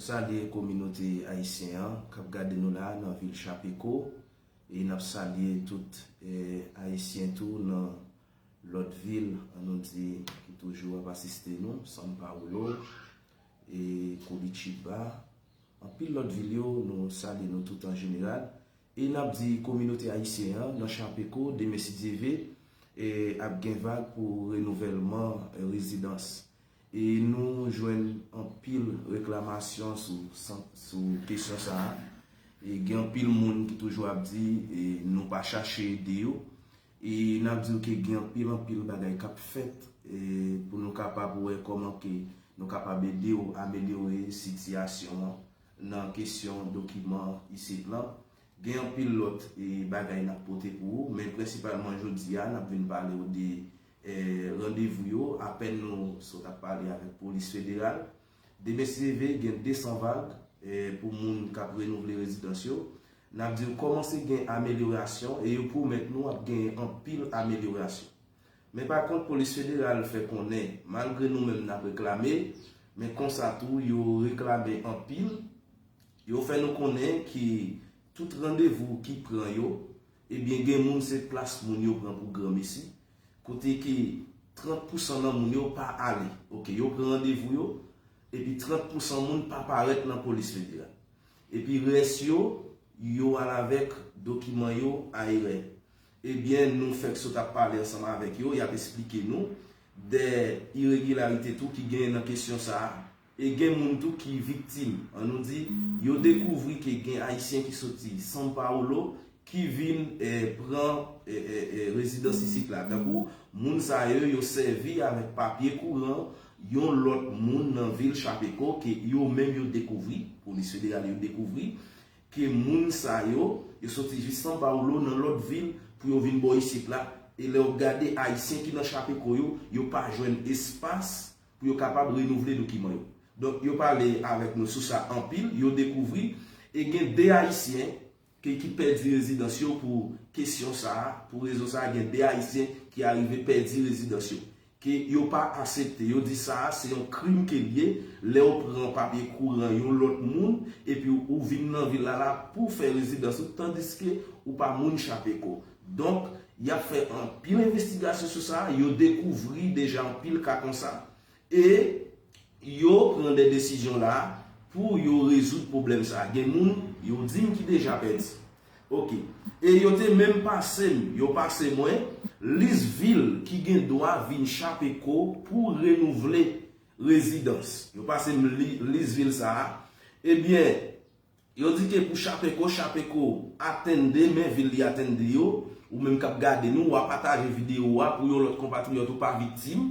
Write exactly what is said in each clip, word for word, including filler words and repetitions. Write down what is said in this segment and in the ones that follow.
Salye kominote ayisyen an k ap gade nou la nan vil Chapeko. E n ap salye tout, eh, Ayisyen tou nan lòt vil, an nou di, ki toujou ap asiste nou, São Paulo, e Curitiba. Anpil lòt vil yo, nou salye nou tout an jeneral. E n ap di kominote ayisyen an nan Chapeko, demen si Dye ve, e ap gen vag pou renouvèlman, eh, rezidans. E nou jwenn anpil reklamasyon sou, sou kesyon sa a. E gen anpil moun ki toujou ap di, e nou pa chache ede yo. E n ap di w ke gen anpil, anpil bagay k ap fèt, e pou nou kapab wè kòman ke nou kapab ede w amelyore sitiyasyon an nan kesyon dokiman isit lan. Gen anpil lòt, e, bagay n ap pote pou ou, men prensipalman jodi a, n ap vin pale w de, e, randevou yo. Apèn nou sot ap pale avèk polis federal. Demen si Dye ve, gen de san vag, e, pou moun k ap renouvle rezidans yo. N ap di w kòmanse gen amelyorasyon e yo pwomèt nou ap gen anpil amelyorasyon. Men pa kont, polis federal fè konnen, malgre nou menm n ap reklame, men konsa tou, yo reklame anpil. Yo fè nou konnen ke tout randevou ki pran yo, ebyen, gen moun se plas moun yo pran pou granmesi, kote ke trant pousan nan moun yo pa ale. Oke, yo pran randevou yo, epi trant pousan moun pa parèt nan polis federal. Epi rès yo, yo al avèk dokiman yo ayerè. Ebyen, nou fèk sot ap pale ansanm avèk yo, y ap esplike nou de iregilarite tou ki genyen nan kesyon sa a. E gen moun tou ki viktim. An nou di, yo dekouvri ke gen Ayisyen ki soti São Paulo ki vin, eh, pran, eh, eh, eh, rezidans isit la. Tankou moun sa yo, yo sèvi avèk papye kouran yon lòt moun nan vil Chapeko ke yo menm yo dekouvri, polis federal yo dekouvri, ke moun sa yo, yo soti jis São Paulo nan lòt vil pou yo vin bò isit la. E lè w gade Ayisyen ki nan Chapeko yo, yo pa jwenn espas pou yo kapab renouvle dokiman yo. Donk, yo pale avèk nou sou sa anpil, yo dekouvri, e gen de Ayisyen ke, ki pèdi rezidans yo pou kesyon sa a, pou rezon sa a, gen de Ayisyen ki arive pèdi rezidans yo. Ke yo pa aksepte, yo di sa a se yon krim ke l ye, lè w pran papye kouran yon lòt moun, epi ou vin nan vil la la pou fè rezidans ou, tandiske ou pa moun Chapeko. Donk, y ap fè anpil envestigasyon sou sa a, yo dekouvri deja anpil ka konsa, e yo pran de desizyon la pou yo rezoud pwoblèm sa a. Gen moun, yo di m ki deja pèdi. Oke. E yo te menm pase m, yo pase mwen, lis vil ki gen dwa vin Chapeko pou renouvle rezidans. Yo pase m li-, lis vil sa a. Ebyen, yo di ke pou Chapeko, Chapeko atende, men vil li atende yo. Ou menm k ap gade nou, w a pataje videyo a pou yon lòt konpatriyòt ou pa viktim.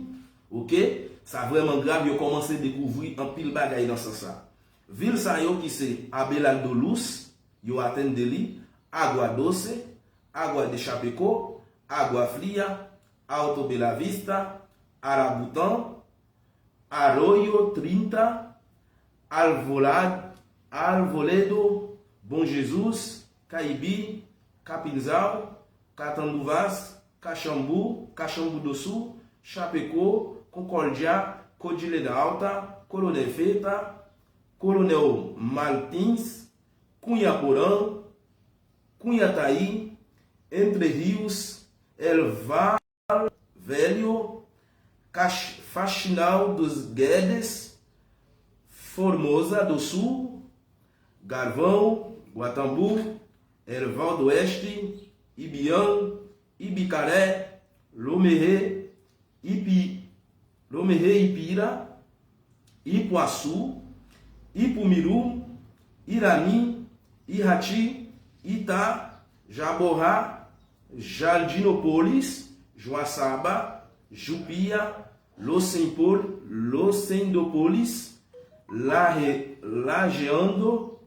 Oke? Sa vrèman grav, yo kòmanse dekouvri anpil bagay nan sans sa. Vil sa yo ki se Abelardo Luz, yo atende li, Água Doce, Água de Chapecó, Água Fria, Alto Bela Vista, Arabutan, Arroio trinta, Alvorada, Arvoledo, Bom Jesus, Caibi, Capinzal, Catanduvas, Caxambu, Caxambu do Sul, Chapecó, Concórdia, Cordilheira Alta, Coronel Feita, Coronel Martins, Cunha Porã, Cunhataí, Entre Rios, El Val Velho, Cax-, Faxinal dos Guedes, Formosa do Sul, Garvão, Guatambu, Erval do Oeste, Ibian, Ibicaré, Lomehe, Ipi-, Lomehe Ipira, Ipuaçu, Ipumiru, Irani, Ihati, Ita, Jaborra, Jardinópolis, Joaçaba, Jupia, Losempol-, Losendópolis, Laje-, Lajeando,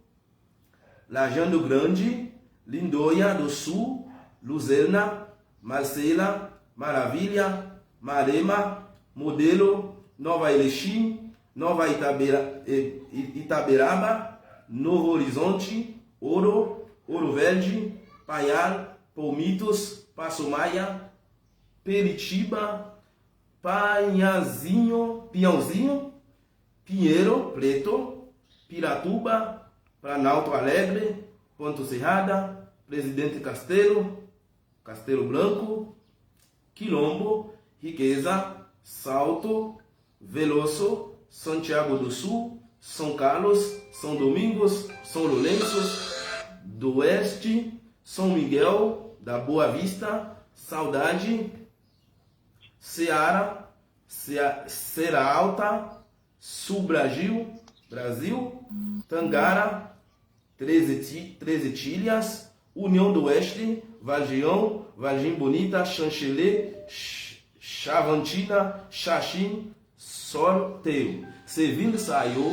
Lajeando Grande, Lindóia do Sul, Luzerna, Marcela, Maravilha, Marema, Modelo, Nova Erechim, Nova Itabera-, eh, I-, Itaberaba, Novo Horizonte, Ouro, Ouro Verde, Paial, Palmitos, Passo Maia, Peritiba, Pinhãozinho, Pinhãozinho, Pinheiro Preto, Piratuba, Planalto Alegre, Ponta Serrada, Presidente Castelo, Castelo Branco, Quilombo, Riqueza, Salto, Veloso, Santiago do Sul, São Carlos, São Domingos, São Lourenço do Oeste, São Miguel da Boa Vista, Saudade, Seara, Sea- Serra Alta, Sul Brasil, Brasil, Tangara, Treze, Ti- Treze Ilhas, União do Oeste, Vargeão, Vargem Bonita, Xanxerê, Ch- Xavantina, Xaxim, Sorteio. Se vil sa yo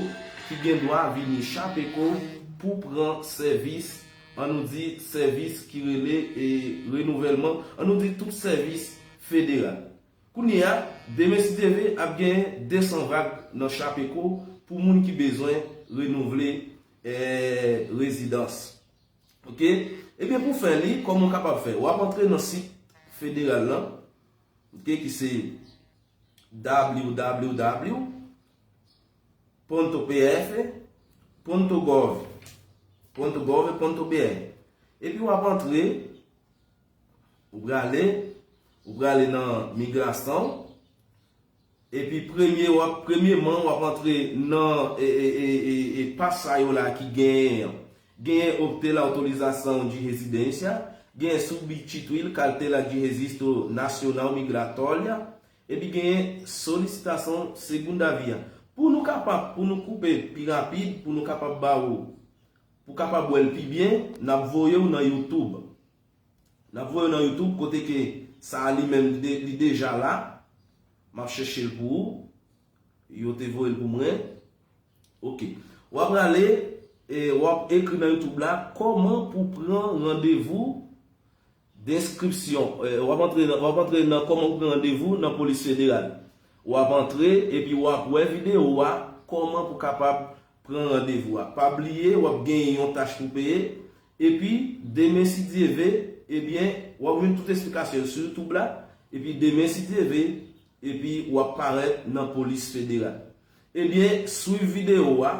ki gen dwa vini Chapecó pou pran sèvis, an nou di sèvis ki rele e renouvèlman, an nou di tout sèvis federal. Kounye a, demen si Dye vle, ap gen de san vag nan Chapecó pou moun ki bezwen renouvle eh, rezidans. Oke? Ebyen, pou fè li, kòman w kapab fè? W ap antre nan sit federal lan, oke, ki se w w w ponto p f ponto gov ponto gov ponto b r. Epi w ap antre, ou prale, ou prale nan migrasyon. Epi premye w ap, premyeman w ap antre nan e, e, e, e, e pas sa yo la ki genyen an. Genyen obter la autorização de residência, genyen substituir carteira de registro nacional migratória, epi genyen solicitação segunda via. Pou nou kapab, pou nou koupe pi rapid, pou nou kapab ba ou, pou kapab wè l pi byen, n ap voye w nan YouTube. N ap voye w nan YouTube kote ke sa a li menm li de- li deja la. M ap chèche l pou ou. Yo te voye l pou mwen. Oke. W ap prale, e, w ap ekri nan YouTube la, kòman pou pran randevou denskripsyon. E, w ap antre nan, w ap antre nan kòman pou pran randevou nan polis federal. W ap antre epi w ap wè videyo a, kòman pou kapab pran randevou a. Pa bliye, w ap genyen yon tach pou peye. Epi, demen si Dye vle, ebyen, w ap jwenn tout esplikasyon yo sou YouTube la. Epi, demen si Dye vle, epi w ap parèt nan polis federal. Ebyen, swiv videyo a,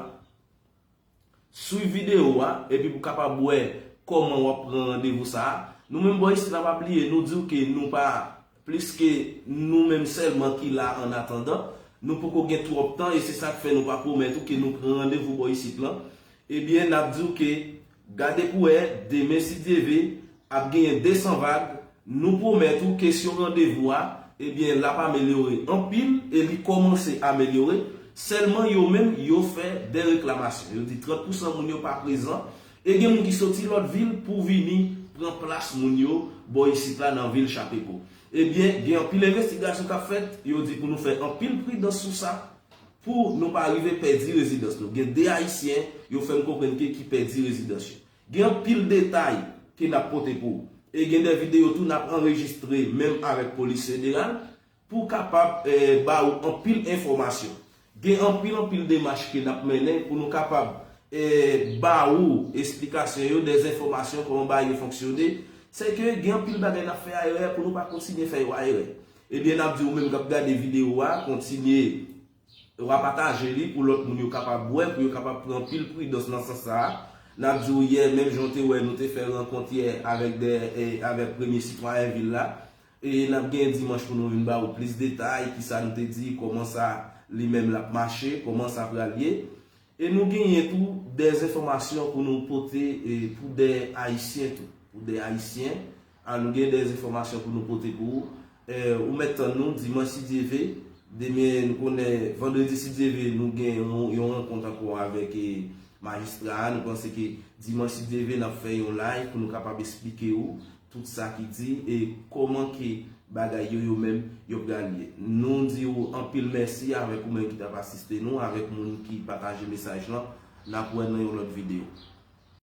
swiv videyo a, epi pou kapab wè kòman w ap pran randevou sa a. Nou menm bò isit la, pa bliye, nou di w ke nou pa plis ke nou menm sèlman ki la an atandan. Nou poko gen twòp tan, e se sa k fè nou pa pwomèt ou ke nou pran randevou bò isit lan. Ebyen, n ap di w ke gade pou wè, demen si Dye vle, ap genyen de san vag. Nou pwomèt ou kesyon randevou a, ebyen, l ap amelyore anpil e li kòmanse amelyore. Sèlman yo menm, yo fè de reklamasyon. Yo di trant pousan moun yo pa prezan. E gen moun ki soti lòt vil pou vini pran plas moun yo bò isit la nan vil Chapecó. Ebyen, gen anpil envestigasyon k ap fèt. Yo di pou nou fè anpil pridans sou sa, pou nou pa rive pèdi rezidans nou. Gen de Ayisyen, yo fè m konprann ke ki pèdi rezidans yo. Gen anpil detay ke n ap pote pou ou. E gen de videyo tou n ap anrejistre menm avèk polis federal pou kapab, eh, ba ou anpil enfòmasyon. Gen anpil, anpil demach ke n ap mennen pou nou kapab, eh, ba ou esplikasyon yo, de enfòmasyon, kòman bagay yo fonksyone. Se ke gen anpil bagay n ap fè a erè pou nou pa kontinye fè yo a erè. Ebyen, n ap di ou menm k ap gade videyo a, kontinye w a pataje li pou lòt moun yo kapab wè, pou yo kapab pran anpil pridans nan sans sa a. N ap di w yè, menm jan w te wè, nou te fè rankont yè avèk de, e, avèk premye sitwayen vil la. E n ap gen dimanch pou nou vin ba ou plis detay, kisa nou te di, kòman sa li menm l ap mache, kòman sa pral ye. E nou genyen tou de enfòmasyon pou nou pote, e, pou de Ayisyen tou. Pou de Ayisyen, a nou gen de enfòmasyon pou nou pote pou ou. E, ou mèt tann nou dimanch si Dye vle. Demen, nou konnen vandredi si Dye vle, nou gen yon, yon rankont ankò avèk, e, majistra a. Nou panse ke dimanch si Dye vle, n ap fè yon live pou nou kapab esplike ou tout sa ki di e kòman ke bagay yo, yo menm, yo pral ye. Nou di ou anpil mèsi avèk ou menm ki t ap asiste nou, avèk moun ki pataje mesaj lan. N ap wè nan yon lòt videyo.